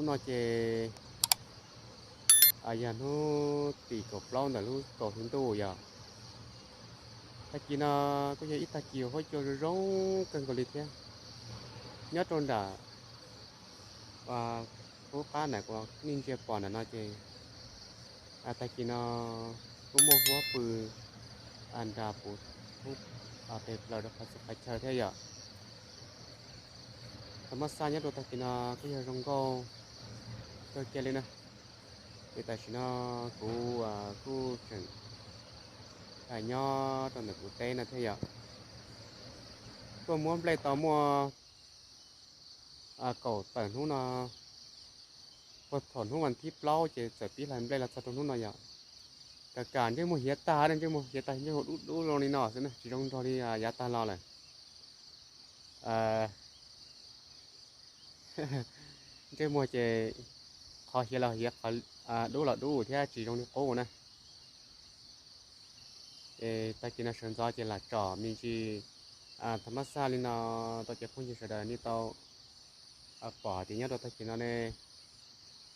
No ces yog hnub tim kaum plaub ntawm lub kaum hli ntuj yom. Tag kis no kuj yog ib tag kis huab cua zoo zoo kawg nkaus li thiab. Nyob rau nram qub qab ntawm kuv nej ntsia pom ntawm no ces tag kis no kuj muaj huab pw nra puv thoob pes plaws rau qhov txhia qhov chaw thiab yom. Thaum mab xaj nyob rau tag kis no kuj yog zoo nkauj kawg kiag li na. Ces tam sim no kuv kuj tseem nyob rau ntawm kuv teb no thiab yom. Tuaj muab nplej tau muaj kaum tawm hnub no, puag thaum hnub vas thib plaub ces txawm pib hlais nplej los txog rau hnub no yom. Kam kam ntsej muag hiav tag, ntsej muag hiav tag, ntsej muag dub dub zoo li no xwb na, tsis zoo nrog li yav tag los lawm. Ntsej muag ces qhov hiav los hiav, qhov dub los dub thiab tsis zoo li qub na. Ces tag kis no sawv ntxov ces lam tsom me ntsis thaum mab xaj li no rau cov phooj ywg sawv daws nej tau pom tias nyob rau tag kis no ne,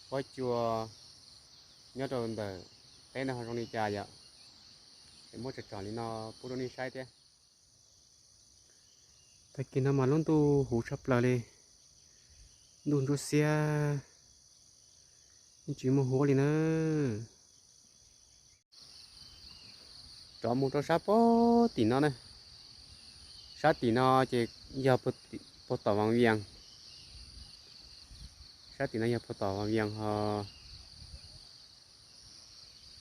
huab cua nyob rau ntawm teb no ho zoo li cas yom. Es muab tsom tsom li no pub rau nej saib thiab. Tag kis no mas lub ntuj huv tshaj plaws li, ntuj ntsuab xiab, yeej tsis muaj huab li na. Rov mus rau sab puag tim no na, sab tim no ces yog puag tom Vaj Vias, sab tim no yog puag tom Vaj Vias ho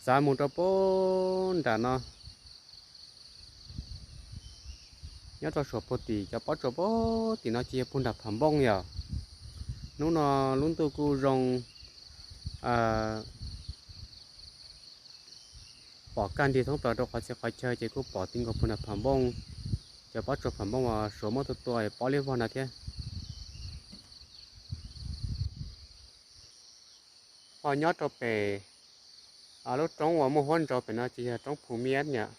txav mus rau puag nram no. Nyob rau suam puag tim cov pob tsuas puag tim no ces yog puag nram Pham Npooj yom. Hnub no lub ntuj kuj zoo, pom kaj nrig thoob plaws rau qhov txhia qhov chaw ces kuj pom ti nkaus puag nram Pham Npooj. Cov pob tsuas Pham Npooj uas Suav muab tua tua pob liab vog no thiab. Ho nyob rau pem lub roob uas muaj huab ntsauv pem no ces yog roob Phu Miab yom.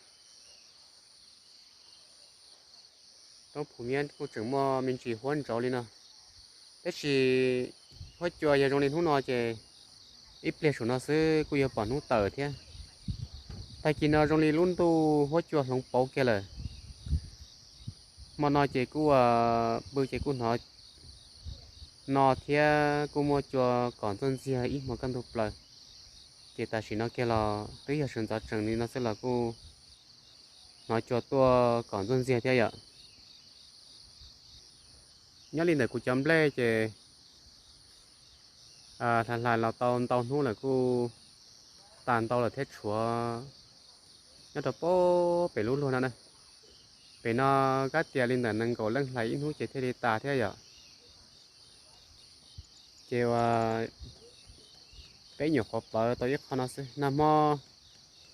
Roob Phu Miab kuj tseem muaj me ntsis huab ntsauv li no, tab sis huab cua yog zoo li hnub no ces ib pliag saum no xwb kuj yuav pom hnub tawm thiab. Tag kis no zoo li lub ntuj huab cua hloov pauv kiag lawm. Hmo no ces kuj pw ces kuj hnov no thiab kuj muaj cua kom ntxuaj ntxiag ib hmo kaj ntug plaws. Ces tam sim no kiag los twb yog sawv ntxov tsees li no xwb los kuj hnov cua tuaj kom ntxuaj ntxiag thiab yom. Nyob li ntawm kuv cov nplej ces hlais hlais los tau ntau hnub lawm kuj tas ntau lawm thiab tshuav nyob rau puag pem lub luag no na. Pem no kab tias li ntawm nees nkaum leej hlais ib hnub ces thiaj li tas thiab yom. Ces uas peb nyuam qhuav plawv tau ib qho no xwb, nag hmo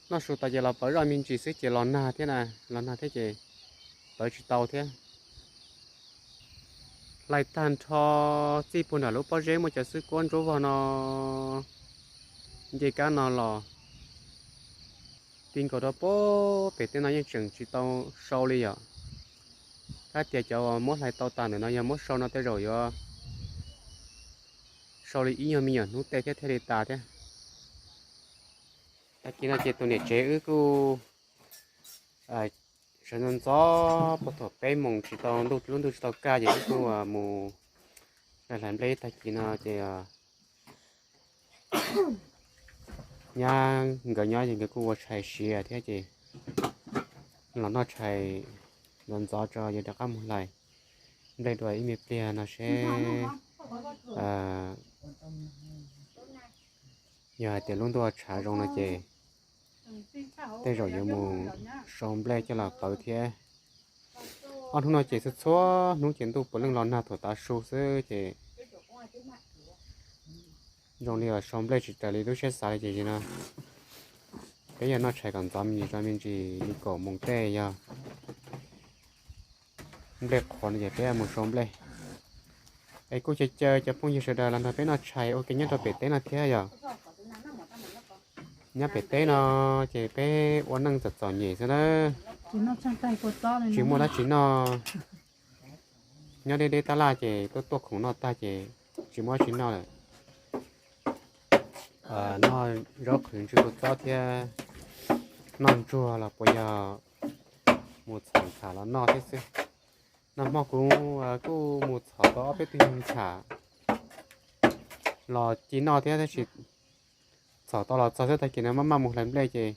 noj su tas ces los plawv zoj me ntsis xwb ces los nag thiab na, los nag thiab ces plawv tsis tau thiab. Hlais tag nrho txij puag nram lub pob zeb muaj cov xwb kuab ntsuab vog no, nce kab no los ti nkaus rau puag pem tej no yeej tseem tsis tau sau li yom. Kab tias cov uas muab hlais tau tas ntawm no yog muab sau no tej zaum yuav sau li ib nyuag me nyuam hnub tej thiab thiaj li tas thiab. Tag kis no ces tus niam tsev wb kuj sawv ntxov ntxov puag thaum peb moos tsis tau ntuj, lub ntuj tsis tau kaj ces wb kuj mus hlais nplej ib tag kis no ces nyab nkawd nyob ces nkawd kuj ua tshais siav thiab ces los noj tshais ntxov ntxov tso yuav rov qab mus hlais nplej dua ib me pliag no seb yog hais tias lub ntuj tshav zoo no ces tej zaum yuav mus sau nplej coj los plawv thiab. Ob hnub no ces txhua txhua hnub ces ntuj puav leej los nag thaum tav su xwb ces zoo li los sau nplej tsis raws li lub siab xav li ces no peb yog noj tshais kom ntxov me ntsis tso, me ntsis li kaum moos tej yog nplej qhuav no ces peb mus sau nplej. Es kuj caw caw cov phooj ywg sawv daws los nrog peb noj tshais ua ke nyob rau pem teb no thiab yom. Nyob pem teb no ces peb ua neej txom txom nyem xwb na, tsis muaj dab tsi noj. Nyob deb deb tab laj ces tuaj tuaj khoom noj tag ces tsis muaj dab tsi noj lawm. Noj zaub qhwv ntsw kua txob thiab noj ntsuag los puas yog mus txhom tham los noj thiab xwb. Nag hmo kuv kuj mus txhom tau ob peb tug tham los ci noj thiab tab sis txhom tau los txog xwb tag kis no maj maj mus hlais nplej ces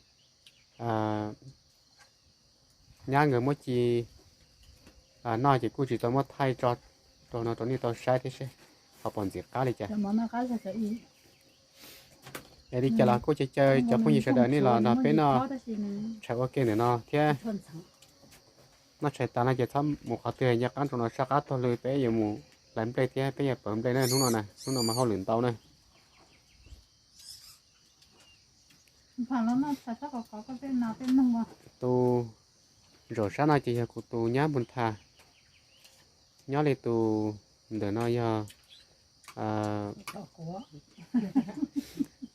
nyab nkawd muab ci noj ces kuj tsis tau muab thaij tso rau no rau nej tau saib thiab seb ho puas ntxim qab li cas. Es li cas los kuj caw caw cov phooj ywg sawv daws nej los nrog peb noj tshais ua ke ntawm no thiab. Noj tshais tas no ces txhob mus qhov twg, nco qab rau no sab qab taug lw peb yuav mus hlais nplej thiab peb yuav pawv nplej na hnub no na, hnub no mas hauj lwm ntau na. Tus zaum sab no ces yog kuv tus nyab npus tha, nyob li tus ntawm no yog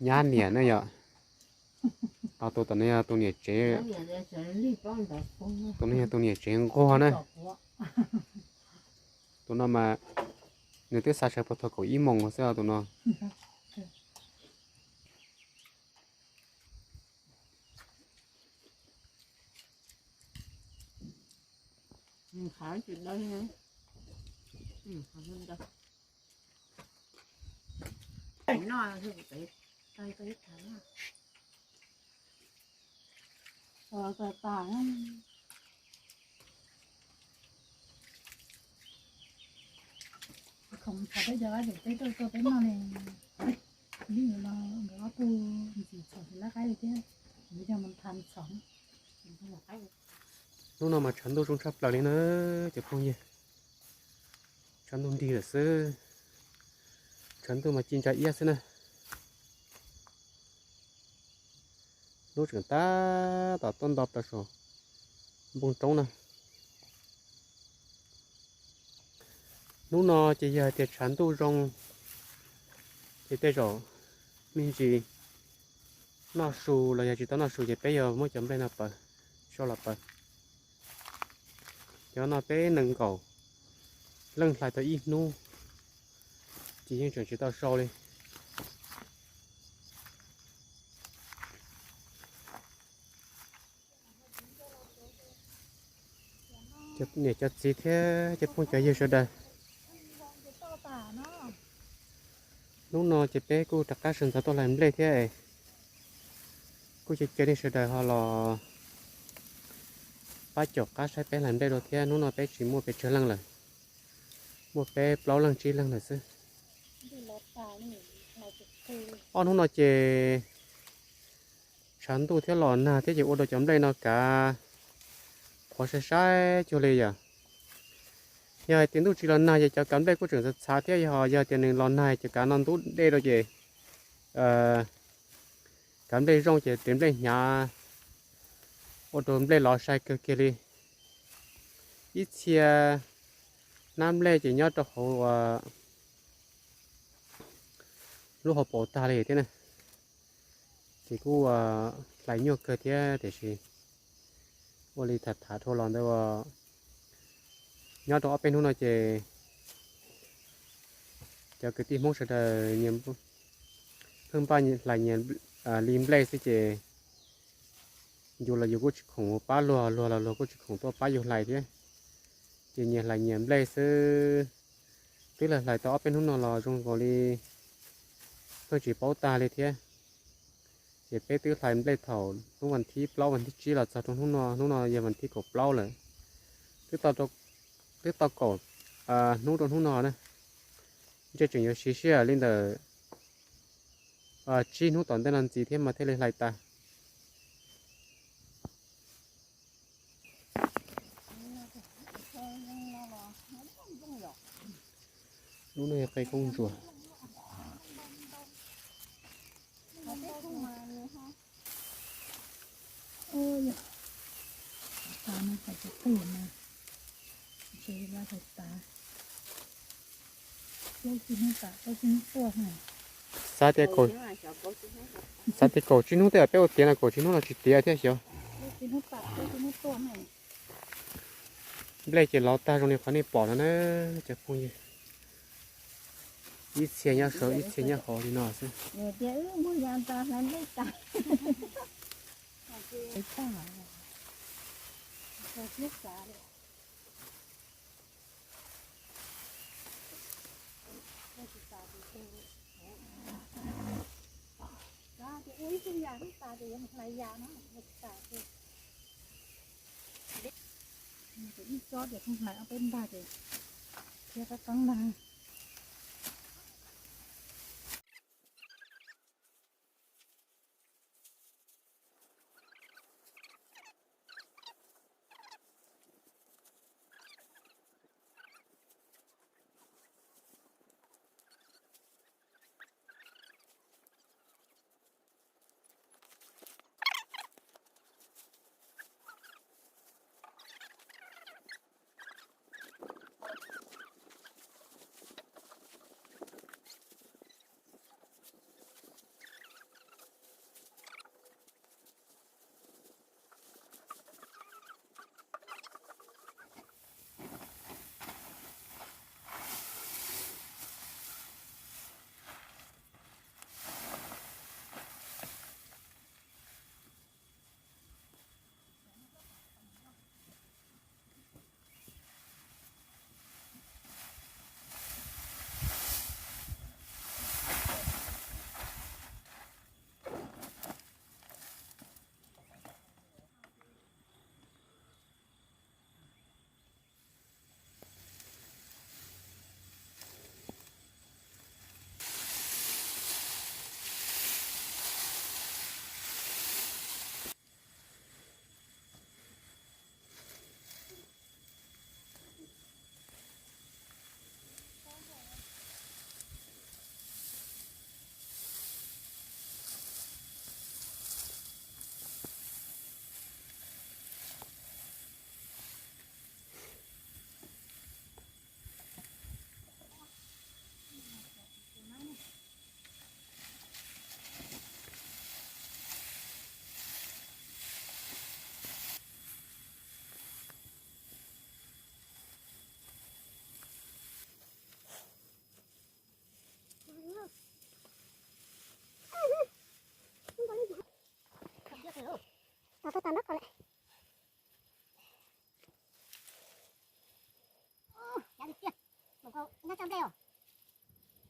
nyab niam na yom. Ho tus tom no yog tus niam tsev, tus no yog tus niam tsev nquag na. Tus no mas nws twb xa sawv puag thaum kaum ib moos xwb os tus no. Khoom txhom peb cov qab tseem peb tuaj tuaj peb noj ne. Yeej yuav los nkawd ob tug ntxim txhom tsis lab qaib li thiab, yuav coj mus tha txhom. Hnub no mas tshav ntuj zoo tshaj plaws li na cov phooj ywg. Tshav ntuj nrig lawm xwb, tshav ntuj mas ci ntsa iab xwb na. Lub tseem tab tom tuaj nto plaws saum npoo roob na. Hnub no ces yog hais tias tshav ntuj zoo ces tej zaum me ntsis noj su los yog tsis tau noj su ces peb yuav muab cov nplej no pawv, sau los pawv. Cov no peb nees nkaum leej hlais tau ib hnub ces yeej tseem tsis tau sau li. Cov niam cov txiv thiab cov phooj cov ywg sawv daws, hnub no ces peb kuj rov qab sawv ntxov tuaj hlais nplej thiab es kuj caw caw nej sawv daws ho los pab caum qab saib peb hlais nplej dua thiab. Hnub no peb tsis muaj pes tsawg leej lawm, muaj peb plaub leeg tsib leeg lawm xwb. Ob hnub no ces tshav ntuj thiab los nag thiab ces ua rau cov nplej no kav qhuav sai sai cuag li yom. Yog hais tias ntuj tsis los nag ces cov kav nplej kuj tseem txhav txhav thiab, yog, yog tias nws los nag cov kav no ntub dej rau ces kav nplej zoo ces ris nplej hnyav ua rau nplej los sai kawg kiag li. Ib txhia hnab nplej ces nyob rau hauv lub hauv paus tag li thiab na. Ces kuj hlais nyuaj kawg thiab tiam sis ua li tham tham dhau los ntawd, nyob rau ob peb hnub no ces cov kwv tij Hmoob sawv daws pheej npaj hlais nyias li nplej xwb ces yus los yus kuj tsis khoom pab luag, luag los luag kuj tsis khoom tuaj pab yus hlais thiab. Ces nyias hlais nyias nplej xwb. Twb hlais hlais tau ob peb hnub no los zoo nkaus li pheej tsis paub tag li thiab. Ces peb twb hlais nplej thaum hnub vas thib plaub vas thib tsib los txog rau hnub no, hnub no yog vas thib kaum plaub lawm. Twb tau kaum hnub rau hnub no na. Ntshe tseem yuav siv sij hawm li ntawm tsib hnub tom ntej no ntxiv thiab mas thiaj li hlais tas. Lub no yog qe koob ntsuas. Xav tias, xav tias kaum tsib hnub tej peb ua tiav no kaum tsib hnub no tsis tiav thiab xyov. Nplej ces lov tag zoo li qhov nej pom no na cov phooj ywg. Ib txhia nyob saud ib txhia nyob hauv li no xwb. Ib tsob ces pheej hlais ob peb npag ces thiab qab qeeb ntag.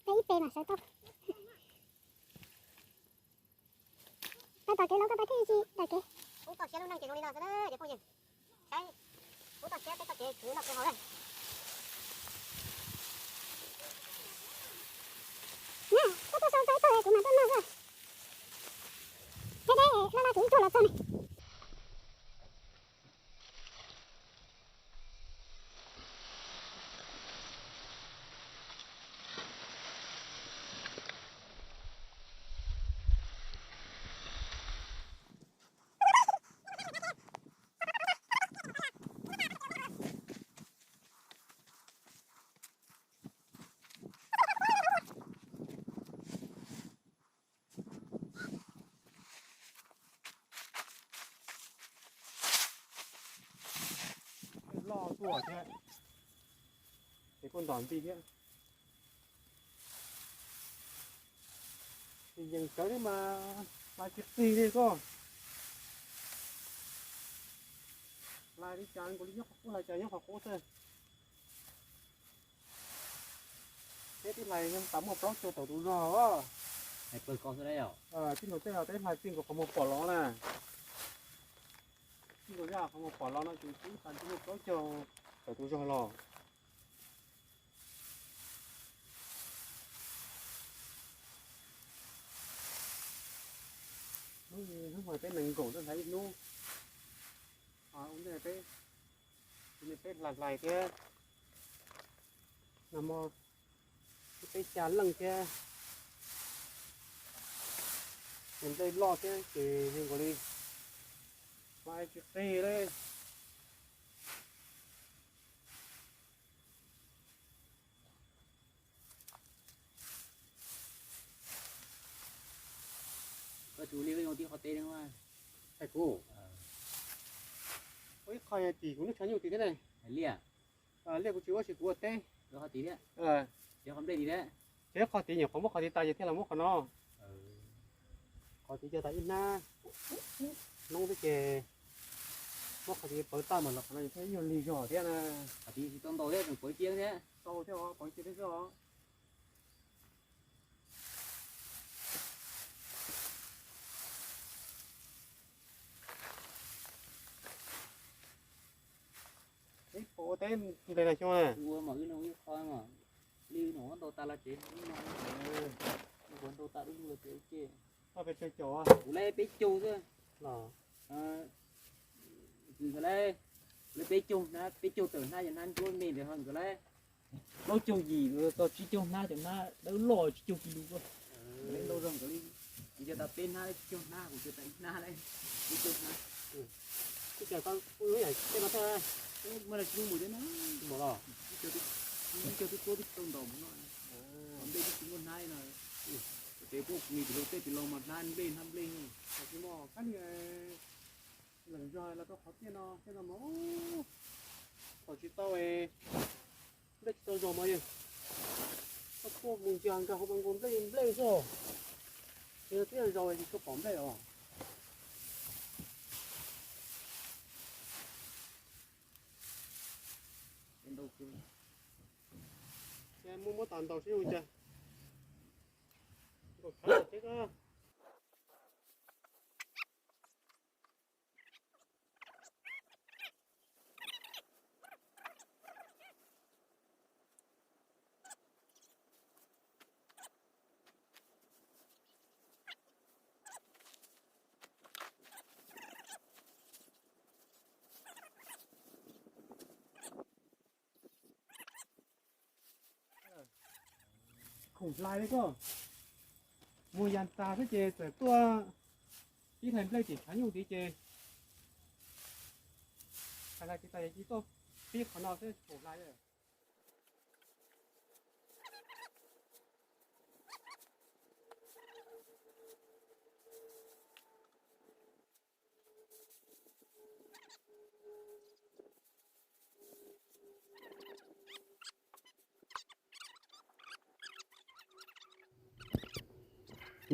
Ib pe mas sawv tau. Tau tom kev los koj pab thiaj tsis daim kev. Kub toj siab lub neej ces zoo li no xwb na cov phooj ywg. Saib, kub toj siab peb txoj kev khwv noj khwv haus na. Koj tuaj sau txog ib tog kuv mam tuaj noj xwb. Deb deb, laj laj kuv ib tug los txog ne. Loj tuaj thiab, ces kuj ntom nti thiab. Ces yees sawv thiab mas hlais tsis qig li koj. Hlais li cas nkaus li nyob qhov qub, hlais cas nyob qhov qub xwb. Peb twb hlais tau muaj plaub caug tawm tus zog. Tib ntus tej los peb hlais txij nkaus qhov muag pom los na. Txij nkaus zaj qhov muag pom los no ces twb hlais tau muaj plaub caug tawm tus zog los. Hnub, hnub mas peb nees nkaum ntawm hlais ib hnub. Ua ntej peb, peb hlais hlais thiab, nag hmo peb xya leej thiab, ces nplej loj thiab ces zoo nkaus li hlais tsis qig li. Koj tus li koj yuav tib qhov teb ne. Hais kuv, ua ib qho tim kuv lub tshav nyuj tim thiab ne. Liaj, liaj kuv tsis ua, tsis kuv ua teb. Qhov tim thiab, qhov nplej tim thiab. Ces qhov tid nyuam qhuav muab qhov tid tas ces thiaj los muab qhov no. Qhov tid cog tas ib hnab noob xwb ces muab qhov tid pawv tag mas los qhov no ces thiaj yuav lig zog thiab na. Qhov tid tsis tau ntau thiab, tseem pawv cia thiab. Tau thiab os, pawv cia thiab xwb os. Ib puas ua teb nplej no xyoo na. Ua mas wb nug ib qho mas, li no ntau tas los ces ib no, ua ntau tas dub lug los ces ua ke. Tau pes tsawg caum? Kuv lawv peb caug xwb. Los, kuv lawv, kuv lawv peb caug hnab, peb caug tawm hnab, yog hnab ntsuab me ntawd ho nkawd lawv plaub caug yim tau tsib caug hnab, cov hnab dawb loj tsib caug kis lus. Nkawd lawv ntau zog, nkawd li, kuv cog tas peb hnab, tsib caug hnab, kuv cog tas ib hnab lawm, tsib caug hnab. Ua cas koj ua lub yam tej no thiab? Muaj dab tsi mus thiab na? Mus los? Ib co twb tuab twb tsis tau ntaus mus no. Nplej twb tsis muaj hnab li no. Ces pub kuv tus hlub tej tis laus mas hnab nplej hnab nplej. Tab sis mas kab li los zog los rau qhov tiaj no, tiaj no mas pom tsis tau, nplej tsis tau zog mas yog koj tuaj mus ntsia nkag hauv mas nkaus nplej nplej xwb. Ces twb yog zaus tsis tshua pom nplej os. Ces muab muab tas ntaus seb zoo li cas. Nkaus khav thiab. Khoom hlais li koj. Mus yas tas xwb ces txawm tuaj pib hlais nplej tim tshav nyuj tid ces, hlais hlais tsis tas ces cia tuaj pib qhov no xwb khoom hlais.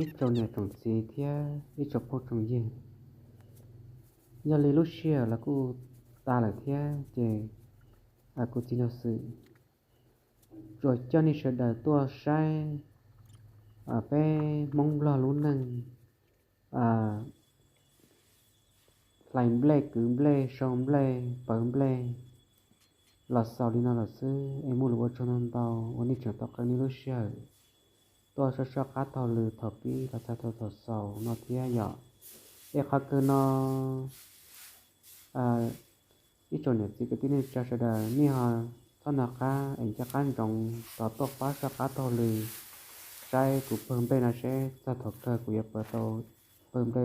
Ib tsoom niam tsoom txiv thiab ib tsoom phooj tsoom ywg, yog li lub sij hawm los kuj tas lawm thiab ces kuv txiv Nraug Xwm tsuas coj nej sawv daws tuaj saib peb Hmoob Nplog lub neej hlais nplej, kwv nplej, sau nplej, pawv nplej los xaus li no lawm xwb es muaj lus ua tsaug ntau ntau uas nej tseem tau qee nej lub sij hawm tuaj soj soj qab taug lw thaum pib los txog thaum xaus no thiab yom. Es qhov kawg no ib tsoom niam txiv kwv tij neej tsa sawv daws nej ho txhob nco qab es nco qab ntsoov tos tuaj pab soj qab taug lw saib kuv pawg nplej no seb txog thaum kawg kuv yuav pawv tau pawg nplej